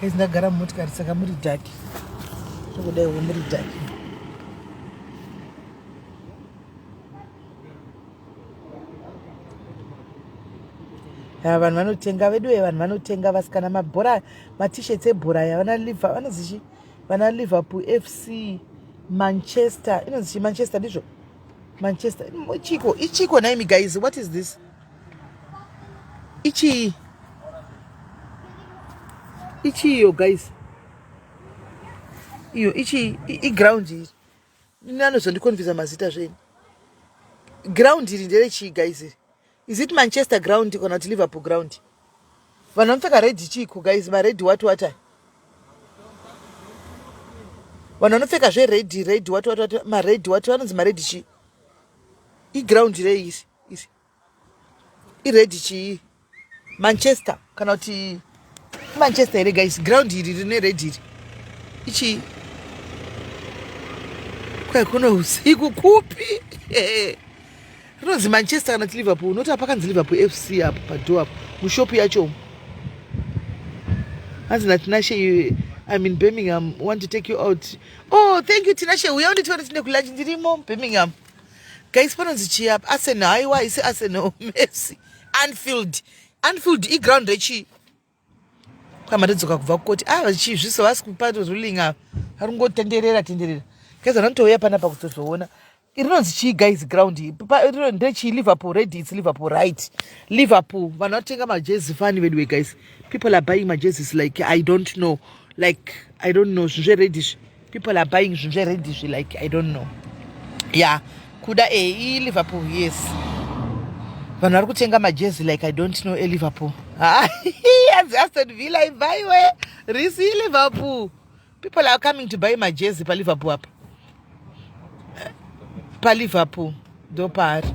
Guys, ndagara mumotikari saka muri dark. Tokudaiwo muri dark. Ya, vanhu vanotenga veduwe, vanhu vanotenga vasikana mabhora, matishets ebhora aya, vana Liver, vanonzi chi, vana Liverpool FC, Manchester, inonzi chi Manchester ndizvo? Manchester chiko ichiko nhaimi guys, what is this? Ichii? Ichiiyo guys? Iyo ichi iground iri. Ini anozondikonfisa mazita zvenyu. Ground iri nderechii guys iri? Is it Manchester ground kana kuti Liverpool ground? Vanhu vanopfeka red chiiko guys, mared what what aya? Vanhu vanopfeka zvered red what what what mared what vanonzi mared chii? Iground rei iri? Iri. Ired chii? Manchester kana kuti Manchester here guys? Ground iri rine red iri. Ichii? Kwai kuno usiku kupi? Rinonzi Manchester kana kuti Liverpool. Unoti apa pakanzi Liverpool FC apo padoor apo mushopu yacho. Hanzi naTinashe, I'm in Birmingham, want to take you out. Oh, thank you Tinashe. Uya unditore tinde kulunch, ndirimo Birmingham. Guys, panonzi chii apa? Arsenal, haiwa isi Arsenal, Messi. Anfield. Anfield iground rechii? Kwamatodzoka kubva kukoti. Ah, chii zviso vasi kupa ruling apa. Ari kungotenderera tenderera. Guys, vanotouya panapa kutozoona. Rinonzi chii guys ground iyi? Ndechii Liverpool red, it's Liverpool right. Liverpool vanhu vanotenga majezi fani veduwe guys. People are buying majerseys like I don't know. Like I don't know zvinhu zvered izvi. People are buying zvinhu zvered izvi like I don't know. Yeah, kuda eh Liverpool yes. Vanhu vari kutenga majezi like I don't know eLiverpool. Hanzi Aston Villa ibaiwe. Risi Liverpool. People are coming to buy majezi paLiverpool apa. PaLiverpool ndopaari.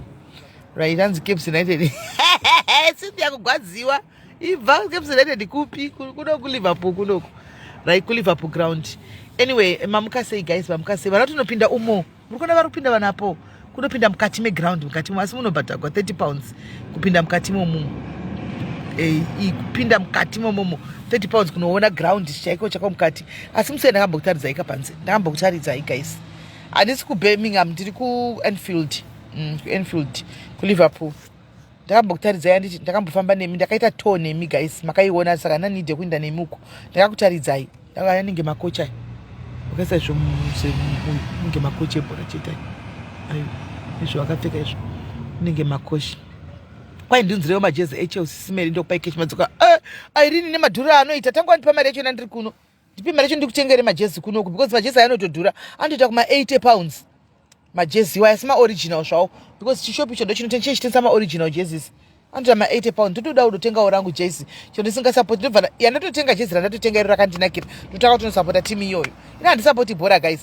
Right, hanzi Caps United. Cynthia kugwadziwa. Ibva Caps United kupi? Kuno kuLiverpool kunoku. Right, kuLiverpool ground. Anyway, mamuka sei guys, mamuka sei. Vana tinopinda umo. Muri kuona vari kupinda vanhu apo. Kunopinda mukati meground mukati mo, asi munobhadhagwa 30 pounds kupinda mukati momumo. Eh, kupinda mukati momomo 30 pounds kunoona ground chaiko chako mukati. Asi musei ndakambokutaridzai kapanze. Ndakambokutaridzai guys. Handisi kuBirmingham, ndiri kuAnfield. Kuanfield, kuLiverpool. Ndakambokutaridzai handiti, ndakambofamba nemi, ndakaita tour nemi guys, makaiona saka nanide kuenda nemi uko. Ndakakutaridzai. Anenge makocha aya. Wakaisa izvo munge makocha ebhora chete ayo. Izvo wakapfeka izvo. Unenge makoshi. Kwai ndinzirewo majezi eChelsea simeri ndokupai cash madzoka. Eh, Irene nemadhura anoita. Tanga wandipa mari yacho ndiri kuno. Ndipe mari yacho ndikutengere majezi kunoku because majezi aya anotodhura. Anotoita kuma 80 pounds. Majezi iwaya asi maoriginal zvawo because chishopu icho ndochinotenga chitengesa maoriginal jerseys. Anoita ma 80 pounds. Ndotoda kutotengawo rangu jezi. Chero ndisingasapoti ndobva yandatotenga jezi randatotenga iro rakandinakira. Ndotanga kutonosapota timu iyoyo. Ini handisapoti bhora guys.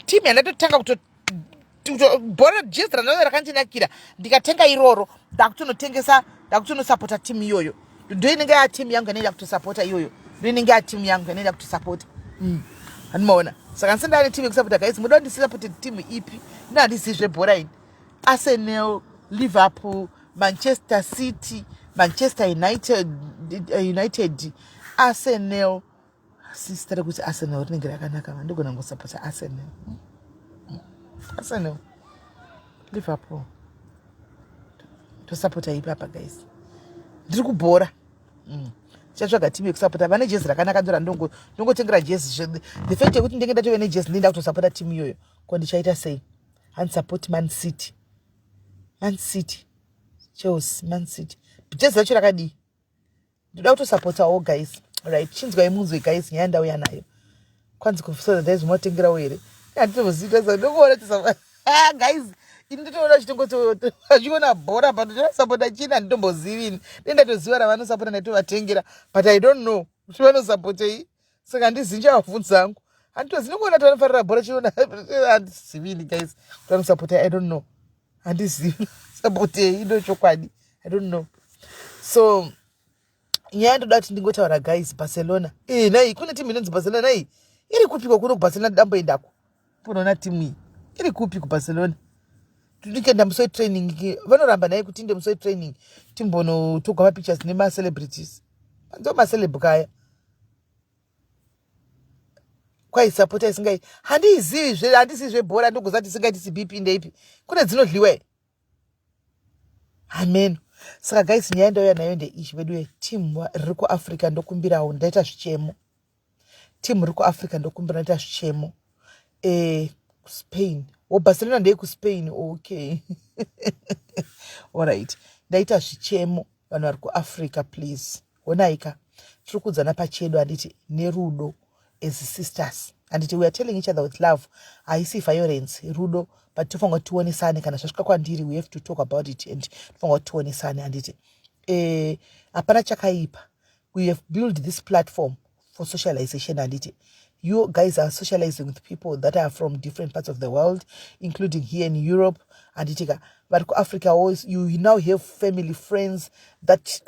Timu yandatotanga kuto bhora jezi randatoona rakandinakira ndikatenga iroro ndakutonotengesa ndakutonosapota timu iyoyo. Ndo inenge ya timu yangu inenge yakutosapota iyoyo. Ndo inenge ya timu yangu inenge yakutosapota. Handimaona. Saka ndisati ndane timu yekusapota guys, munoda ndisapote timu ipi? Ini handizivi zvebhora ini. Arsenal, Liverpool, Manchester City, Manchester United, United, Arsenal. Sister rekuti Arsenal rinenge rakanaka, ndigona ngosapota Arsenal. Arsenal, Liverpool. Tosapota ipi apa guys? Ndiri kubhora. Tichatsvaga timu yekusapota. Vane jezi rakanaka ndora ndongotengera jezi. The fact yekuti ndenge ndatove nejezi ndinda kutosapota timu iyoyo. Ko ndichaita sei? Handisupport Man City. Man City. Chelsea, Man City. Jezi racho rakadii? Ndoda kutosapotawo guys. Right, chinzwai munzwe guys nyaya ndauya nayo. Kwanzi kufusa ndaizomotengerawo here? Handitozivi ndokuona tisa guys ini ndotoona chitongoachiona bhora but ndinosapota chini handitombozivi ini. Dai ndatoziva ravanosapota ndaitovatengera but I don't know kuti vanosapotei. Saka handizivi chavabvunza hangu. Handitozivi ndingoona kuti vanofarira bhora chiona handizivi ini guys kuti vanosapota I don't know. Handizivi sapotei ndo chokwadi. I don't know. So nyaya ndoda kuti ndingotaura guys Barcelona. Eh nai kune timu inonzi Barcelona nai. Iri kupiko kuno kuBarcelona ndamboendako. Kunoona timu iyi. Iri kupi kuBarcelona? Ndikenda musi wetraining vanoramba naye kuti inde musi wetraining timbonotorwa mapictures nemacelebrities. Ndo maceleb kaya. Kwaisapota isingai handiizivi zve, handisivi zvebhora, ndogozati isingaiti cbp ndeipi, kune dzinodliwa here? Hameno. Saka guys, nyaya ndauya nayo ndeichi veduwe. Team riri kuAfrica, ndokumbirawo, ndaita zvichemo. Team riri kuAfrica, ndokumbira, ndaita zvichemo. Spain o Barcelona ndeye kuSpain. Okay, alright, ndaita zvichemo. Vanhu vari kuAfrica, please, honaika, tiri kuudzana pachedu, handiti, nerudo as sisters, handiti? We are telling each other with love, haisi violence, rudo, but tofanira kuti tionesane. Kana zvasvika kwandiri, we have to talk about it and tofanira kuti tionesane, handiti? Hapana chakaipa. We have built this platform for socialization, handiti? You guys are socializing with people that are from different parts of the world, including here in Europe, handiti ka? Vari kuAfrica, you now have family, friends that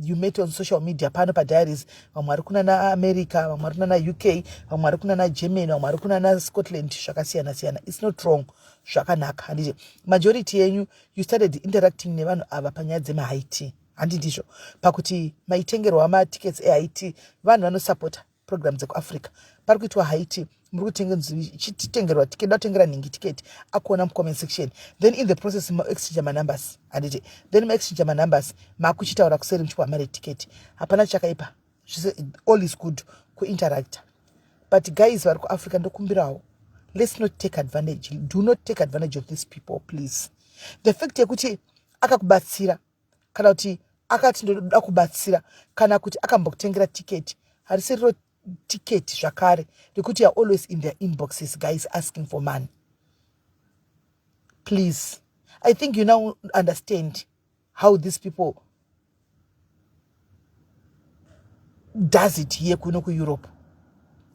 you met on social media pano padiaries. Vamwe vari kuna naAmerica, vamwe vari kuna naUK, vamwe vari kuna naGermany, vamwe vari kuna naScotland, zvakasiyana siyana. It's not wrong, zvakanaka, handiti? Majority yenyu, you started interacting nevanhu ava panyaya dzemahigh tea, handi ndizvo? Pakuti maitengerwa matickets ehigh tea, vanhu vanosapota program dzekuAfrica. Pari kuitwa high tea, muri kuchitengerwa tiketi, da kutengera nhingi tiketi, akuona mucomment section. Then in the process maexchange manumbers, handiti? Then maexchange manumbers, makuchitaura kuseri, muchipiwa mari yetiketi. Hapana chakaipa, all is good kuinteracta. But guys vari kuAfrica, ndokumbirawo, let's not take advantage. Do not take advantage of these people, please. The fact yekuti akakubatsira, kana kuti akati ndoda kubatsira, kana kuti akambokutengera tiketi, harisiriro tiketi zvakare rekuti you are always in their inboxes, guys, asking for money. Please, I think you now understand how these people does it here kuno kuEurope.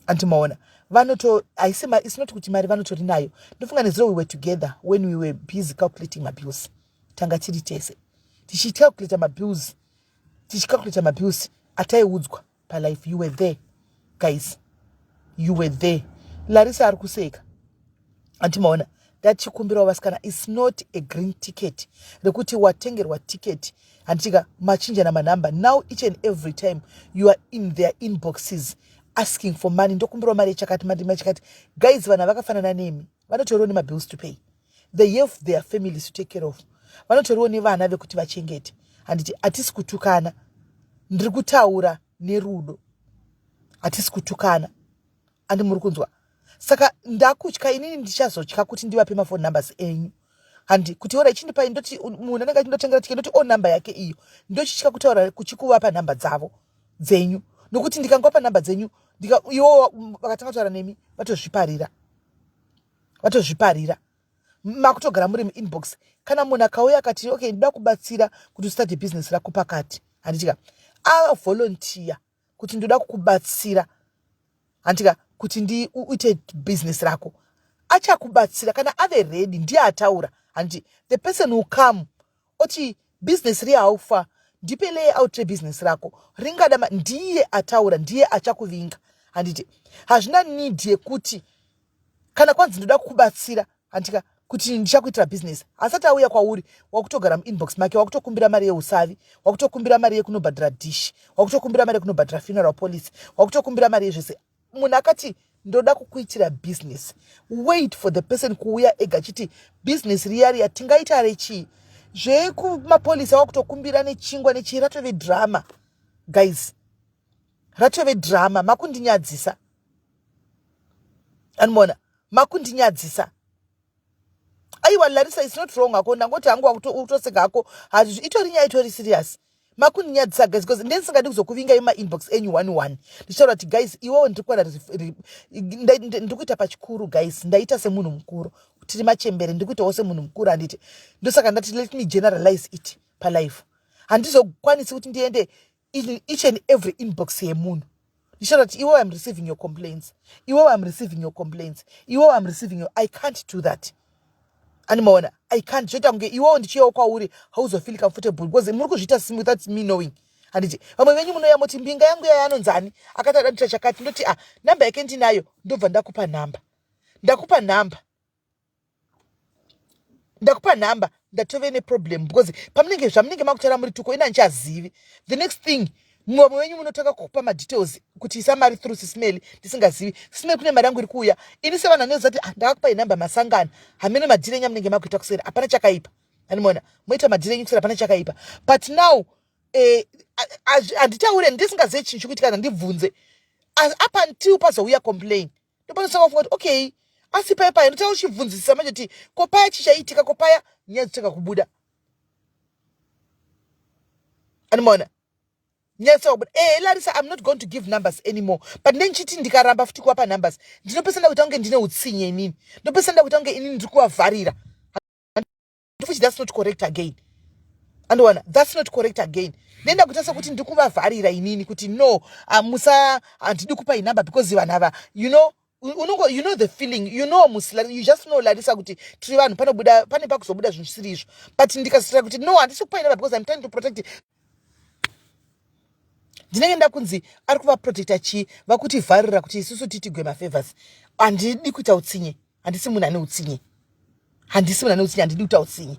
Andimaona vanoto haisi, it's not kuti mari vanotori nayo. Ndofunga nezuro we were together when we were busy calculating mabills. Tanga tiri tese tichicalculata mabills, tichicalculata mabills ataiudzwa palife. You were there, guys, you were there. Larisa ari kuseka. Andimaona ndachikumbirawo vasikana, it's not a green ticket rekuti watengerwa ticket, handitika, machinjana manhamba. Now each and every time you are in their inboxes asking for money, ndokumbirawo mari yechakati, mari yechakati. Guys, vanhu vakafanana nemi vanotoriwo nemabills to pay. They have their families to take care of. Vanotoriwo nevana vekuti vachengete, handiti? Hatisi kutukana, ndiri kutaura nerudo. Hatisi kutukana, andi muri kunzwa? Saka ndakutya inini, ndichazotya kuti ndivape mafone numbers enyu, handi kuti ora ichindipai, ndoti munhu anenge achindotengera tiketi, ndoti o namba yake iyo, ndochitya kutaura kuchikuvapa nhamba dzavo dzenyu, nokuti ndikangwapa nhamba dzenyu, iwo vakatanga kutaura nemi, vatozviparira, vatozviparira. Makutogara muri muinbox. Kana munhu akauya akati, "Okay, ndoda kubatsira kuti ustate business rako pakati," handitika, avolunteer kuti ndoda kukubatsira, handitika, kuti ndiuite business rako, achakubatsira kana ave ready. Ndiye ataura, handiti? The person will come oti, "Business riya haufa, ndipe layout rebusiness rako ringada." Ndiye ataura, ndiye achakuvinga, handiti? Hazvina need yekuti kana kwanzi ndoda kukubatsira, handika, kuti ndichakuitira business, asati auya kwauri, wakutogara muinbox make, wakutokumbira mari yeusavi, wakutokumbira mari yekunobhadhara dish, wakutokumbira mari yekunobhadhara funeral policy, wakutokumbira mari yezvese. Munhu akati ndoda kukuitira business, wait for the person kuuya ega achiti, "Business riya riya tingaita rechii?" Zvekumapolisi wakutokumbira nechingwa nechii, ratove drama, guys, ratove drama. Makundinyadzisa, anomaona, makundinyadzisa. Aiwa, Larisa, it's not wrong hako, ndangoti hangu utoseka hako, hazvi itori nyaya itori serious. Makundinyadzisa, guys, because ndendisingadi kuzokuvingai mumainbox enyu one one ndichitaura kuti, guys, iwewo ndiri kuwana, ndiri kuita pachikuru, guys, ndaita semunhu mukuru. Tiri machembere, ndiri kuitawo semunhu mukuru, handiti? Ndosaka ndati let me generalize it palife. Handizokwanisi kuti ndiende in each and every inbox yemunhu ndichitaura kuti, "Iwewo, I'm receiving your complaints. Iwewo, I'm receiving your complaints. Iwewo, I'm receiving your..." I can't do that, animaona? I can't. Zvoita kunge iwewo ndichiyawo kwauri, hauzofeel comfortable because muri kuzviita without me knowing, handiti? Vamwe venyu munoya moti, "Mbinga yangu yaya anonzani akati adandita chakati." Ndoti, "Ah, namba yake ndinayo." Ndobva ndakupa nhamba, ndakupa nhamba, ndakupa nhamba, ndatove neproblem because pamunenge zvamunenge makutaura muri tuko, ina handichazivi. The next thing, Mumwe wenyu munotanga kupa madetails kuti isa mari through sismeli ndisingazivi sismeli kune mari yangu iri kuuya. Ini sevanhu vanoziva kuti ah, ndakakupai nhamba masangano hameno madhiri enyu amunenge makuita kuseri hapana chakaipa. Animoona moita madhiri enyu kuseri hapana chakaipa. But now eh, handitaure ndisingazive chinhu chikuitika kana ndibvunze up until pazouya complain ndopanosaka kufunga kuti okay asi paya paya ndotanga kuchibvunzisisa manje kuti ko paya chichaitika ko paya nyaya dzotanga kubuda anomaona nyaya dzotanga kubuda eh Larissa I'm not going to give numbers anymore but ndendichiti ndikaramba futi kuvapa numbers ndinopesa ndakuita kunge ndine utsinye inini ndopesa ndakuita kunge inini ndiri kuvavharira which that's not correct again andiwana that's not correct again ndenda kuita sekuti ndiri kuvavharira inini kuti no ah, musa handidi kupa inumber because vanhu ava you know unongo you know the feeling you know musila you just know Larissa kuti tiri vanhu panobuda pane pakuzobuda zvinhu zvisiri izvo but ndikasira kuti no handisi kupa inumber because I'm trying to protect ndinenge ndakunzi ari kuvaprotecta chii vakutivharira kuti isusu titigwe mafavors handidi kuita utsinye handisi munhu ane utsinye handisi munhu ane utsinye handidi kuita utsinye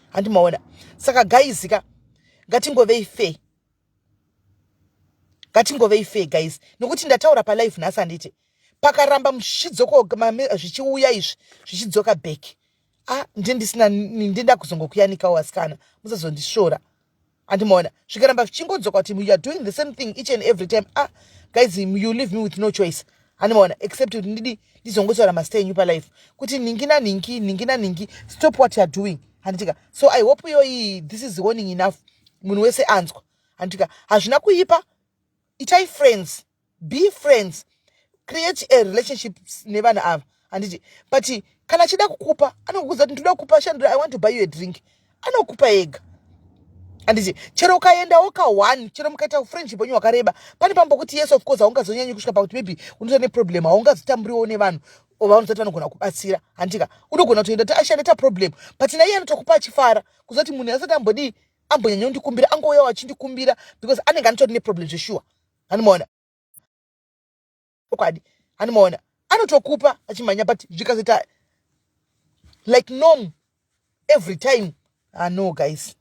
handimaona saka guys ka ngatingovei fair ngatingovei fair guys nokuti ndataura palife nhasi handiti pakaramba muchidzoko zvichiuya izvi zvichidzoka back ah ndindisina ndinda kuzongokuyanikawo asikana musazondisvora andimaona zvikaramba zvichingodzoka kuti you are doing the same thing each and every time ah guys you leave me with no choice andimaona except kuti ndidi ndizongotaura mazita enyu palife kuti nhingi nanhingi nhingi nanhingi stop what you are doing handitika so i hope iyoyi this is warning enough munhu wese anzwa handitika hazvina kuipa itai friends be friends create a relationship nevanhu ava handiti but kana achida kukupa anokuudza kuti ndinoda kukupa shandura i want to buy you a drink anokupa ega handiti chero ukaendawo ka one chero mukaita friendship wenyu wakareba pane pambokuti yes of course haungazonyanyi kusvika pakuti maybe unoita neproblem haungazotamburiwo nevanhu vaunozati vanogona kubatsira handitika unogona kutoenda kuti ashandeta problem but naiye anotokupa achifara kuzoti munhu asati ambodii ambonyanya kundikumbira angouyawo achindikumbira because anenge anotori neproblem zveshuwa anomaona chokwadi anomaona anotokupa achimhanya but zvikazoita like norm every time ah no guys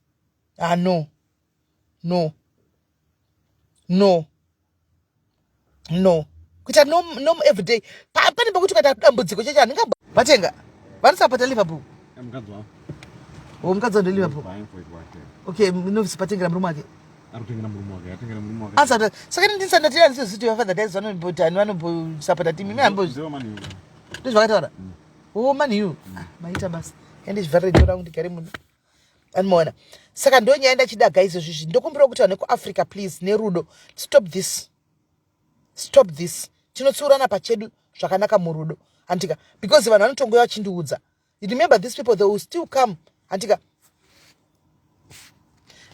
ah no no no no kuita norm norm every day pane pekuti ukaita dambudziko cheche handinga vatenga vanosapota liverpool o mukadzi wando liverpool okay novice patengera murume wake asata saka ndisandati andisoziti vafather dais vanombotani vanombosapota timu imi hambo ndozvakataura o man u ah, maita basa endizvivharire doro rangu ndigare muno animoona saka ndonyaya ndachida guys izvizvi ndokumbira kuti vanhu vekuafrica please nerudo stop this stop this tinotsiurana pachedu zvakanaka murudo hantika because vanhu vanotongoya vachindiudza remember these people they will still come hantika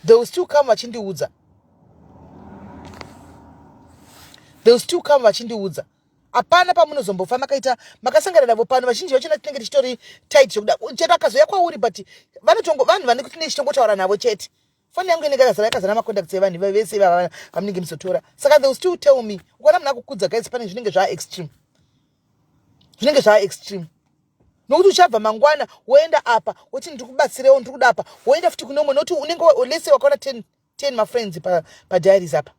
they will still come vachindiudza they will still come vachindiudza hapana pamunozombofa makaita makasangana navo pano vazhinji vachona tinenge tichitori tight zvekuda chero akazouya kwauri but vanotongo vanhu vane kuti nechitongotaura navo chete foni yangu inenge yakazara yakazara macontacts evanhu vese ivava vamunenge muzotora saka they will still tell me ukaona munhu akukudza guys pane zvinenge zvaa extreme zvinenge zvaa extreme nokuti uchabva mangwana woenda apa woti ndiri kubatsirewo ndiri kuda apa woenda futi kune umwe nokuti unenge lese wakaona 10 10 mafriends padiaries pa apa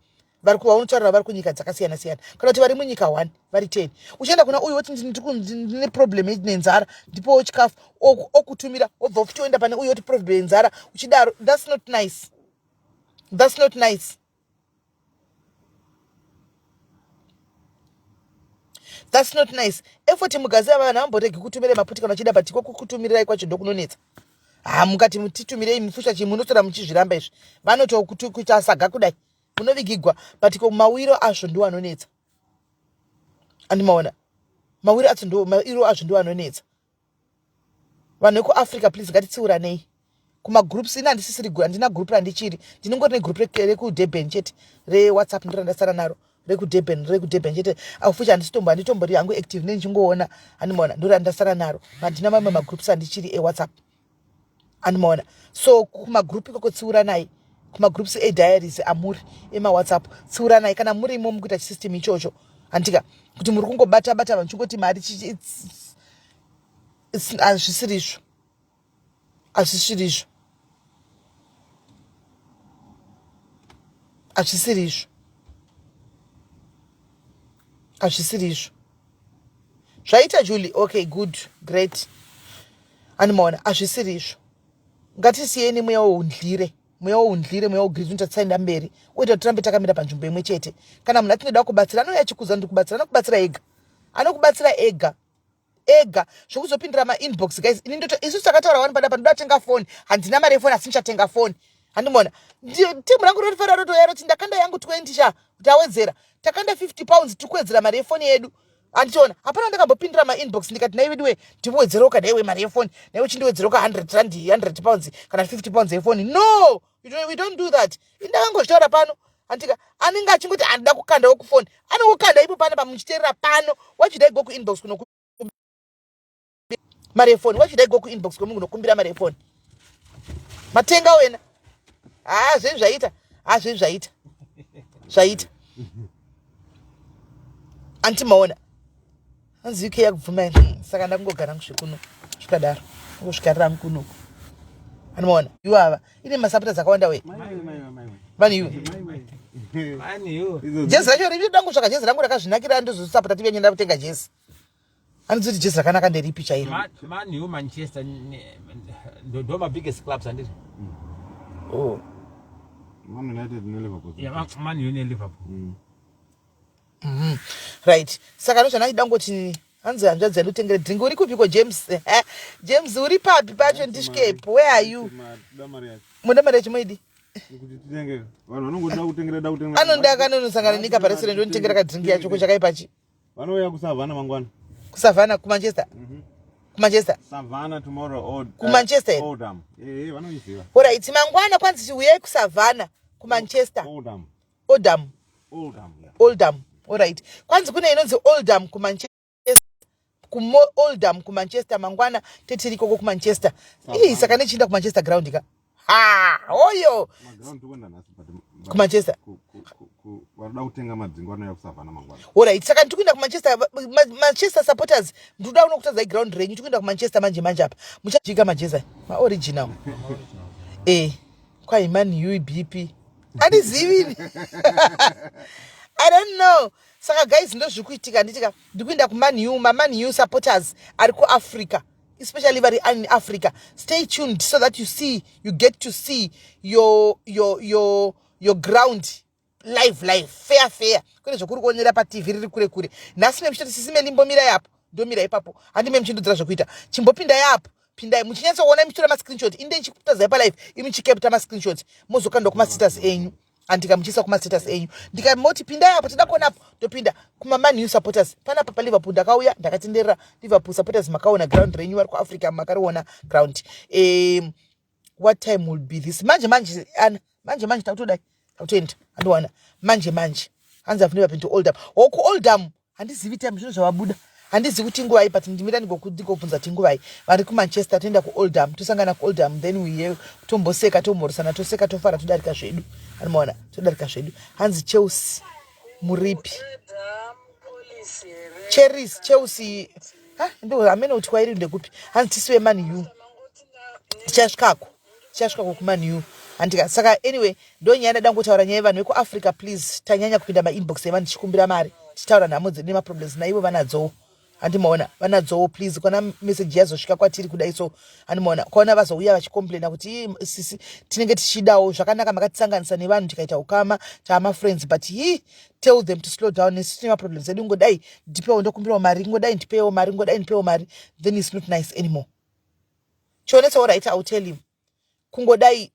vari vaunotaurira vari kunyika dzakasiyana siyana kana kuti vari munyika one vari 10 uchienda kuna uyu woti ndine problem nenzara ndipowo chikafu okutumira wobva futi woenda pane uyu woti problem yenzara uchidaro that's not nice that's not nice that's not nice effort mugazi ava vanhu vamboregi kutumira maputi kana uchida but iko kukutumirirai kwacho ndokunonetsa ha mukati titumirei mufusha chii munoswera muchizviramba izvi vanotokuita saga kudai munovigigwa but ko mawiro azvo ndiwo anonetsa andimaona mawiro acho ndiwo mairo azvo ndiwo anonetsa vanhu vekuafrica please ngatitsiuranei kumagroups ini handisisiri handina group randichiri ndinongori negroup rekudurban chete rewhatsapp ndiro randasara naro rekudurban rekudurban chete afucha handisitombo handitombori hangu active ndichingoona andimaona ndiro randasara naro handina mamwe magroups andichiri ewhatsapp andimaona so kumagroup ikoko tsiuranai kumagroups ediaries amuri emawhatsapp tsiuranai kana murimo mukuita chisystem ichocho handika kuti muri kungobata bata vanhu chingoti mari hazvisiri izvo hazvisiri izvo hazvisiri izvo. Hazvisiri izvo zvaita Julie. Okay, good, great. Animaona, hazvisiri izvo. Ngatisiyeni mweya weundlire, mweya weundlire, mweya wegreed unotatsaenda mberi, oita kuti tirambe takamira panzvimbo imwe chete. Kana munhu atinoda kubatsira, anouya achikuudza, "Ndiri kubatsira." Anokubatsira ega, anokubatsira ega ega. Zvokuzopindira mainbox, guys, ini ndoto isusu takataura wani padapa, ndoda kutenga foni, handina mari yefoni, asi ndichatenga foni. Handimona timu rangu rotifara, rotoya roti ndakanda yangu 20 sha kuti awedzera, takanda £50, tiri kuwedzera mari yefoni yedu. Handichiona, hapana ndakambopindira mainbox ndikati, "Nai veduwe, ndiwedzerewo kadaiwe mari yefoni, naiwe chindiwedzerewo ka 100 rand, £100 kana £50 yefoni." No, we don't do that. Indakangozvitaura pano, handika? Anenge achingoti handida kukandawo kufoni, anongokanda ipo pano pamuchiteerera pano. Why should I go kuinbox kuno mari yefoni? Why should I go kuinbox kwemunhu kunokumbira mari yefoni? Matenga wena. Ha, zvenyu zvaita. Ha, zvenyu zvaita, zvaita. Anti maona, hanzi UK yakubvuma. Saka ndakungogara kusvikuno, zvikadaro ngosvika rangu kunoku. Anomaona iwo ava ine masapota dzakawanda we vanhu iwe. Jezi racho ripi? Dangu tsvaka jezi rangu rakazvinakira, ndozosapota tivenye. Nda kutenga jezi, handizoti jezi rakanaka nderipi chairo. Man U, Manchester ndo ma biggest clubs, handiti? Oh. Man United neLiverpool. Yeah, Man U neLiverpool. Right, saka ndozvandachida ngoti, hanzi hanzvadzi yandotengere drink. Uri kupiko, James? Eh, James, uri papi pacho? Ndisvikepo, where are you? Toda mari yacho. Muda mari yacho, moidi? Kuti titenge, vanhu vanongoda kutengera, da kutengera. Anonda akanonosangana nika parestaurant, onditengera kadrink yacho. Ko chakaipachi? Vanouya kuSavana mangwana. Kusavana, kuManchester? KuManchester? Savannah tomorrow or KuManchester here? Oldham. Eh, vanoiziva. Alright, mangwana kwanzi chiuyai kuSavana, kuManchester. Oldham. Oldham. Oldham. Yeah. Oldham, alright. Kwanzi kune inonzi Oldham kuManchester, kuOldham kuManchester mangwana, tetiri ikoko kuManchester. Ii, saka nechiinda kuManchester ground ka, ha, oyo. Maground tikuenda nhasi, but KuManchester? Vanoda kutenga madzingo vanouya kuSavana mangwana. Alright, saka ndikuenda kuManchester. Manchester supporters, ndikuda unokutadzai ground renyu. Tikuenda kuManchester manje manje apa. Muchajika majeza maoriginal e kwai Man U bp, handizivini, I don't know. Saka guys, ndo zviri kuitika, handitika? Ndikuenda kuMan U. MaMan U supporters ari kuAfrica, especially vari in Africa, stay tuned so that you see, you get to see your ground live live, fair fair, kwete zvokuri kuonera paTV riri kure kure. Nhasi memuchitoti, "Sisi mendimbomira yapo," ndomira ipapo. Handime muchindodzira zvokuita, chimbopinda yapo, pindai muchinyatsoona, muchitora mascreenshot. Inde ndichikutadzai palive, imi muchicapta mascreenshot, mozokandwa kumastatus enyu, andika muchiisa kumastatus enyu. Ndikamoti pindai apo, toda kuona apo, topinda. KumaMan U supporters panapa paLiverpool, ndakauya ndakatenderera. Liverpool supporters, makaona ground renyu? Vari kuAfrica, makariona ground? What time will be this? Manje manje, ana, manje manje takutodai, takutoenda. Andiwana manje manje. Hanzi, "I've never been to Oldham." O, kuOldham handizivi time, zvino zvavabuda handizivi kuti nguvai, but ndimira ndigobvunza kuti nguvai. Vari kuManchester, toenda kuOldham, tosangana kuOldham, then we tomboseka, tomhoresana, toseka, tofara, todarika zvedu. Anomaona, todarika zvedu. Hanzi, "Chelsea muripi?" Cheris Chelsea, ha, ndo hamene kuti kwairi ndekupi. Hanzi tisiwe Man U, tichasvikako, tichasvikako kuMan U, handika? Saka anyway, ndo nyaya ndada ngotaura, nyaya yevanhu vekuAfrica. Please, tanyanya kupinda mainbox evanhu tichikumbira mari, tichitaura nhamo dzedu nemaproblems, naivo vanadzowo, handimaona? Vanadzowo. Please, kana meseji yazosvika kwatiri kudai so, handimaona, kwaona vazouya vachicomplaina kuti, "Ii, sisi, tinenge tichidawo zvakanaka, makatisanganisa nevanhu tikaita ukama, taamafriends, but he tell them to slow down, nesu tine maproblems edu, ngodai ndipewo, ndokumbirawo mari, ngodai ndipewo mari, ngodai ndipewo mari." Then it's not nice anymore. Chionetsawo, right, I will tell him. Kungodai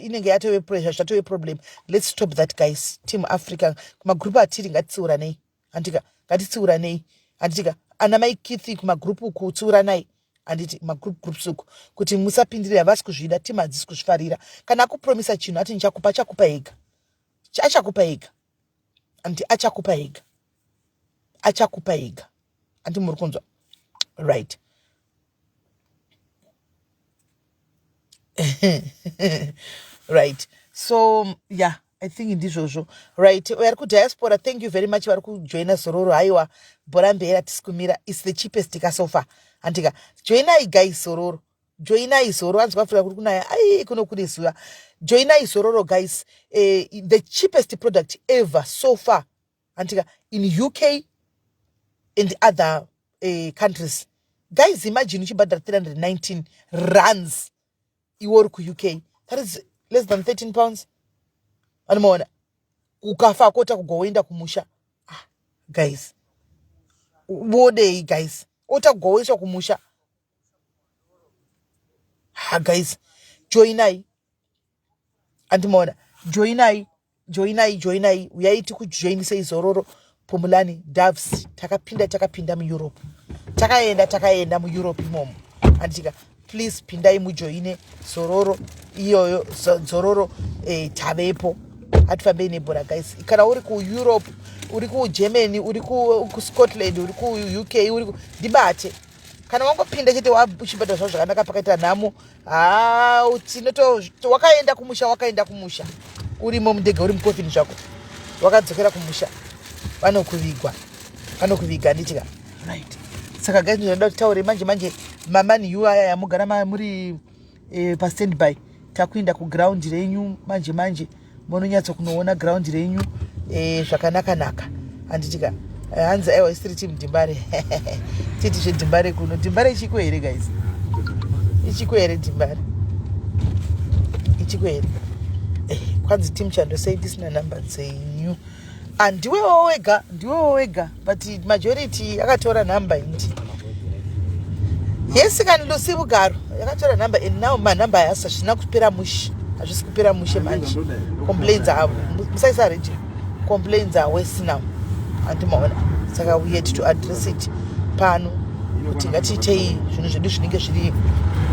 inenge yatove pressure, zvatove problem. Let's stop that, guys. Team Africa, kumagrupu atiri, ngatitsiuranei, handika? Ngatitsiuranei, handitika? Ana mai Kithi, kumagrupu uku, tsiuranai, handiti? Magroup groups uku, kuti musapindirira. Havasi kuzvida, timu hadzisi kuzvifarira. Kana akupromisa chinhu, ati ndichakupa, achakupa ega, achakupa ega, handiti? Achakupa ega, achakupa ega, handi? Muri kunzwa? Right, right. So yeah, I think ndizvozvo. Right, vari kudiaspora, thank you very much. Vari kujoina Zororo, haiwa, bhora mberi, hatisi kumira. It's the cheapest kasofa, handika? Joinai guys Zororo, joinai Zororo. Hanzi kwaAfrica kuri kunaya, ai, kuno kune zuva. Joinai Zororo guys, the cheapest product ever so far, handika? In UK. And other countries. Guys, imagine uchibhadhara 319 rands iwe uri kuUK. That is less than £13. Anomaona ukafa kota kugoenda kumusha. Ah, guys, vodei guys? Ota kugoiswa kumusha. Ha, guys, joinai. Andimaona, joinai, joinai, joinai. Uyai tikujoinisei Zororo Pumulani Doves. Takapinda, takapinda muEurope, takaenda, takaenda muEurope imomo, anditika? Please pindai mujoine Zororo iyoyo. Zororo tavepo. Hatifambei nebhora, guys. Kana uri kuEurope, uri kuGermany, uri kuScotland, uri kuUK, uri ndibate. Kana wangopinda chete, uchibhadhara zvavo zvakanaka. Pakaita nhamo, ha, tinoto wakaenda kumusha, wakaenda kumusha, urimo mundege, uri mucoffin zvako, wakadzokera kumusha, vanokuvigwa, vanokuviga, handitika? Right. Saka guys, ndinoda kuti taure manje manje maMan U aya yamugara muri pastandby. Takuenda kuground renyu manje manje, munonyatso kunoona ground renyu zvakanaka naka, handitika? Hanzi aiwa, isiri team Dhimbare, titi zvedhimbare kuno. Dhimbare ichiko here, guys? Ichiko here Dhimbare? Ichiko here? Kwanzi team Chando, sei ndisina nhamba dzenyu? Andiwewo wega, ndiwewo wega, but majority akatora nhamba indi. Yes, kani Lusi Bugaro yakatora nhamba, and now manhamba aya hazvina kupera mushe, hazvisi kupera mushe manje. Complaints avo musaisa radio, complaints are worse now, andimaona? Saka we had to address it pano kuti ngatiitei zvinhu zvedu zvinenge zviri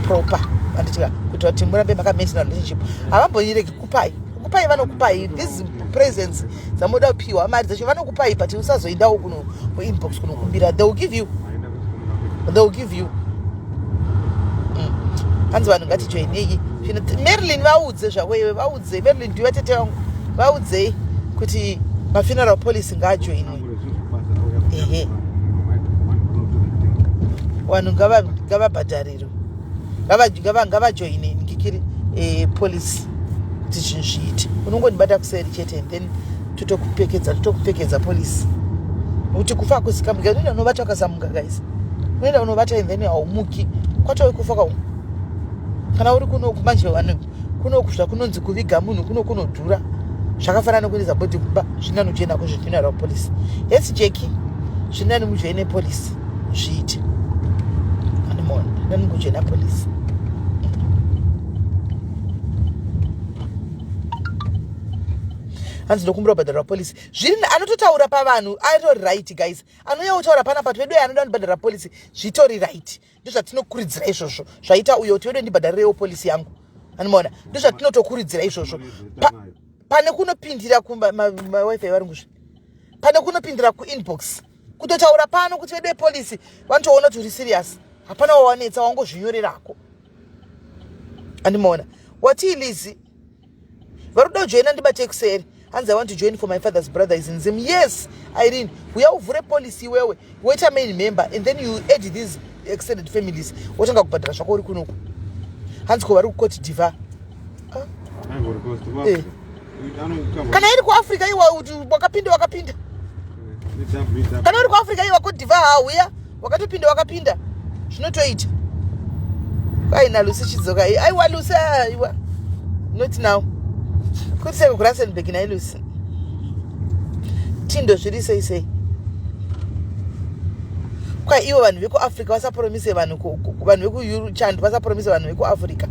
proper, anditika? Kuitira kuti murambe makamaintaina relationship. Havambonyiregi kupai, kupai vanokupai these presents dzamunoda kupiwa, mari dzacho vanokupai, but usazoendawo kuno kuinbox kunokumbira. They will give you, they will give you. Hanzi vanhu ngatijoinei. Marilyn, vaudze zvako iwe, vaudze. Marilyn, ndiwe tete vangu, vaudzei kuti mafuneral policy ngaajoinwe. Ehe, vanhu ngavabhadharirwe, ngavajoine ngikiri policy kuti zvinhu zviite. Unongondibata kuseri chete and then totokupfekedza, totokupfekedza policy, nokuti kufa hakusikamuka. Unoenda unovata ukasamuka, guys, unoenda unovata and then haumuki, kwatove kufa kau. Kana uri kunoku manje, vanhu kunoku zvakunonzi kuviga munhu kuno kunodhura, zvakafanana nekuendesa body kumba. Zvinani uchienda kuzvifuneral policy. Yes, Jeki, zvinani mujoine policy zviite. Animona nani kujoina policy. Hanzi ndokumbira kubhadharwa policy. Zviri anototaura pavanhu atori right, guys. Anouya kutaura panapa kuti vedu anoda kundibhadhara policy, zvitori right. Ndozvatinokurudzira izvozvo. Zvaita uyo kuti vedu ndibhadharirewo policy yangu, anomaona? Ndozvatinotokurudzira izvozvo. Pane kunopindira kumawifi varunguzve, pane kunopindira kuinbox, kutotaura pano kuti vedu vepolicy, vanotoona kuti uri serious. Hapana wawanetsa, wangozvinyorerako, andimaona? Watii Lizi, vari kuda kujoina, ndibate kuseri. Hanzi I want to join for my father's brother is in Zim. Yes, Irene, uya uvhure policy iwewe, woita main member and then you add these extended families, wotanga kubhadhara zvako uri kunoku. Hanzi ko vari kuCote d'Ivoire? Ah. Kana iri kuAfrica iwa, wakapinda, wakapinda. Kana uri kuAfrica iwa, Cote d'Ivoire, hauya, wakatopinda, wakapinda, zvinotoita. Kwaina Lusi, chidzoka. Aiwa Lusi, aiwa, not now. Kuti seko kuRustenburg nai Lusi, tindo zviri sei sei? Kwa ivo vanhu vekuAfrica vasapromise vanhu, vanhu vekuchando vasapromise vanhu vekuAfrica.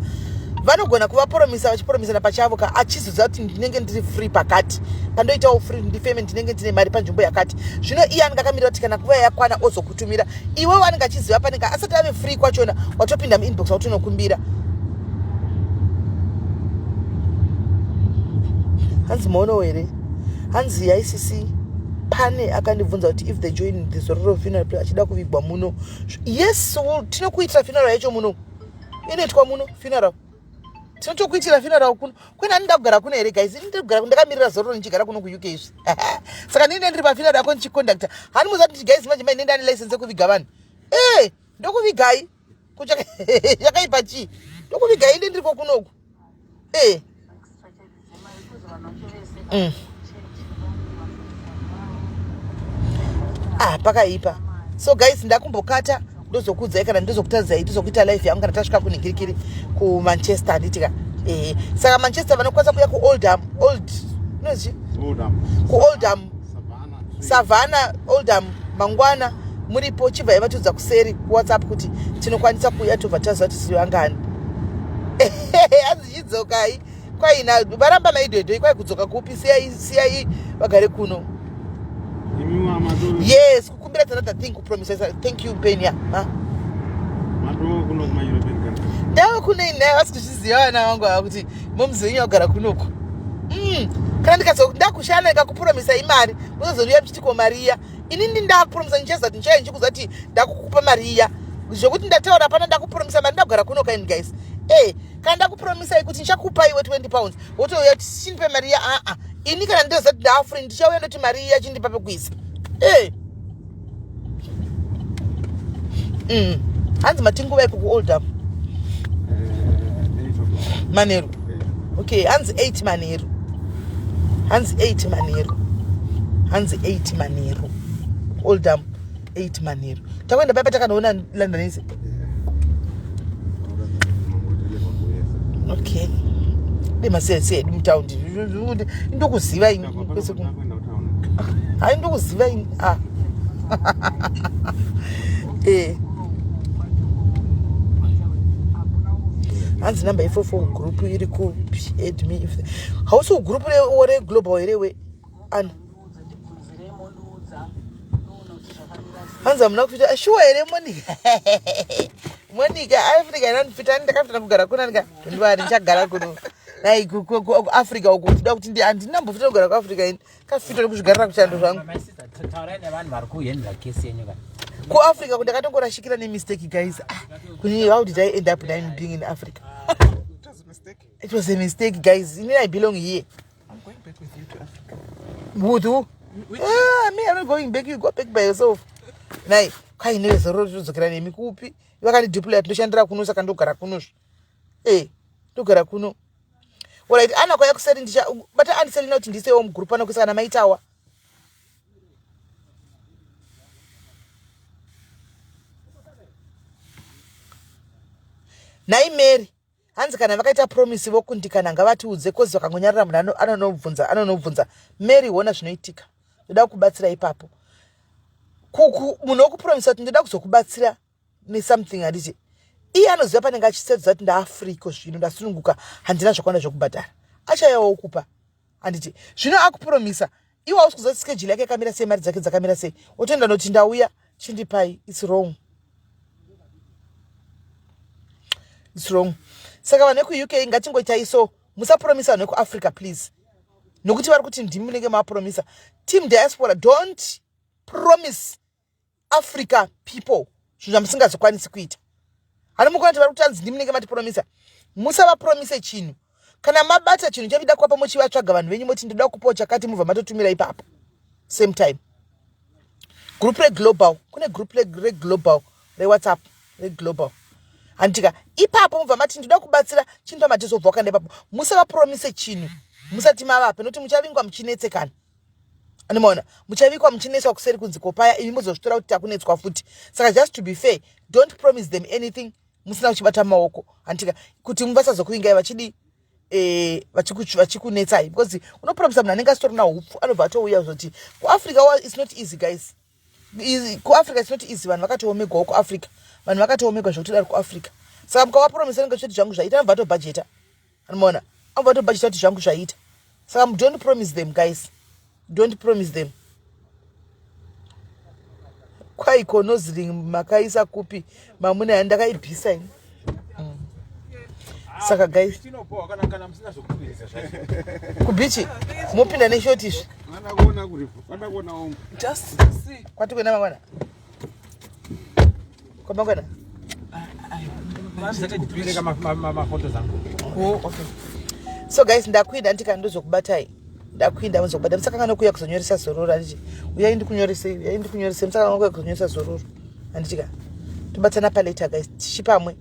Vanogona kuvapromisa vachipromisana pachavo ka, achizoziva kuti ndinenge ndiri free pakati pandoitawo free, ndifeme, ndinenge ndine mari panzvimbo yakati. Zvino iye anenge akamirira kuti kana nguva yakwana ozokutumira iwe. Wanenge achiziva panenge asati ave free kwachona, watopinda muinbox, watonokumbira. Hanzi maonawo here? Hanzi yaicc pane akandibvunza kuti if they join the Zororo funeral prayer achida kuvigwa muno. Yes, tinokuitira funeral yacho muno, inoitwa muno funeral, tinotokuitira funeral kuno. Kwena ndinoda kugara kuno here, guys? Ini ndiri kugara ndakamirira Zororo ndichigara kuno kuUK izvi. Saka ndine ndiri pafuneral yako ndichiconducta. Hani muziva kuti, guys, manje mai ndine license yekuviga vanhu. E, ndokuvigai, yakaipa chii? Ndokuvigai, inde ndiriko kunoku. E. Ah, pakaipa. So guys, ndakumbokata, ndozokuudzai kana ndozokutadzai, ndozokuita live yangu kana tasvika kunhingirikiri kuManchester, handitika? Ehe, saka Manchester vanokwanisa kuuya kuOldham, old inozvi kuOldham Savannah, Oldham mangwana muripo. Chibvai vatiudza kuseri kuWhatsApp kuti tinokwanisa kuuya, tobva taziva kuti tiri vangani. Hanzi chidzokai kwaina varamba maidhoidhoi, kwai kudzoka kupi? Siyai, siyai vagare kuno. Yes, kukumbira another thing, kupromisa. Thank you, Penia. Ha, ndava kune naye vasi kuzviziva vana vangu ava kuti momuzi wenyu vagara kunoku. Kana ndikazo ndakushanda ndikakupromisa imari, muzozouya muchiti ko mari iya? Inini ndakupromisa, ndichaziva kuti ndichauya ndichikuudza kuti ndakukupa mari iya, zvokuti ndataura pana ndakupromisa mari, ndagara kuno kaini guys. E, kana ndakupromisai kuti ndichakupa iwe £20, wotouya kuti chindipe mari iya. Aa, ini kana ndoziva kuti ndaafree, ndichauya ndoti mari iya chindipa pekuisa. E, Hanzi matinguva iko kuOldham? Manheru. Okay, hanzi 8 manheru, hanzi 8 manheru, hanzi 8 manheru, Oldham 8 manheru. Takuenda paipa takanoona London ise. Okay, demasese edu mutaundi indokuziva ini kwese kuno. Hai, ndokuziva ini. Ah, eh, hanzi namba 44 group iri kupi? Add me if hausi kugroup reglobal here we ana. Hanzi hamuna kufita shuwa here, Monica? Monica, Africa inandifita, ndakafitira kugara kuna ndika ndivari ndichagara kuno dai kuAfrica uku kuda kuti handina mbofitira kugara kuAfrica ini, kafitira kuzvigarira kuchando zvangu. My sister, taurai nevanhu vari kuhendla kesi yenyu ka. KuAfrica kundakatongorashikira nemistake, guys. Ah, kuni how did I end up now being in Africa? It was a mistake. It was a mistake, guys. Ini I belong here. I'm going back with you to Africa. With who? Ah, me, I'm not going back. You go back by yourself. Nai kwaine zororo todzokera nemi kupi? Vakandideploya, tinoshandira kuno, saka ndogara kunozvo. E, ndogara kuno. Alright, ana kwaya kuseri ndicha bata andiselina kuti ndisewo mugroup pano kuisa kana maitawa. Nhai Mary, hanzi kana vakaita promise vokundikana ngavatiudze, cause vakangonyarara munhu anonobvunza, anonobvunza. Mary, hona zvinoitika, ndoda kubatsira ipapo. Munhu wokupromisa kuti ndoda kuzokubatsira nesomething, handiti iye anoziva panenge achisedza kuti ndaafrica zvino, ndasununguka, handina zvakawanda zvokubhadhara, achaiwawo kupa, handiti? Zvino akupromisa, iwe hausi kuziva kuti schedule yake yakamira sei, mari dzake dzakamira sei, wotoenda noti ndauya chindipai. It's wrong, it's wrong. Saka vanhu vekuUK ngatingoitai so, musapromisa vanhu vekuAfrica, please, nokuti vari kuti ndimi munenge mapromisa. Team diaspora, don't promise Africa people zvinhu zvamusingazokwanisi kuita. Hani mukona kuti vari kuti anzi ndimi munenge matipromisa. Musavapromise chinhu. Kana mabata chinhu chavida kuapa, muchivatsvaga vanhu venyu, moti ndoda kupawo chakati, mubva matotumira ipapo same time. Group reglobal, kune group reglobal reWhatsApp, reglobal, handitika? Ipapo mubva mati ndoda kubatsira, chindopa matizobva wakanda ipapo. Musavapromise chinhu musati mavapa, nokuti muchavingwa muchinetsekana. Anomaona muchavikwa muchinetswa kuseri kunzi kopaya, imi muzozvitora kuti takunetswa futi. Saka just to be fair, don't promise them anything musina kuchibata mumaoko, handitika? Kuti vasazokuvingai vachidi vachikunetsai, because unopromisa munhu anenge asitorina hupfu, anobva atouya kuzoti kuAfrica it's not easy, guys. KuAfrica it's not easy. Vanhu vakatoomegwawo kuAfrica, vanhu vakatoomegwa zvekutodaro kuAfrica. Saka mukavapromisa nenge chiti zvangu zvaita, anobva atobhajeta. Anomaona anobva atobhajeta kuti zvangu zvaita. Saka don't promise them, guys, don't promise them. Kwaiko nose ring makaisa kupi mamuna? Yandakaibvisa ini. Saka guys, Tinopowa kana musina zvokukwirisa zvacho. Kubeach mopinda neshort izvi? Vada kuona kuripo, vada kuona omwe. Just see. Kwati kuenda mangwana, kwamangwana. Ndikubereka mafoto zangu. Oh, okay. So guys, ndakuinda ndika ndozokubatai, ndakuinda muzokubata. Musakangana kuuya kuzonyoresa zororo, handiti? Uyai ndikunyoresei, uyai ndikunyoresei. Musakangana kuuya kuzonyoresa zororo, handitika? Tobatsana palater, guys, tichipamwe.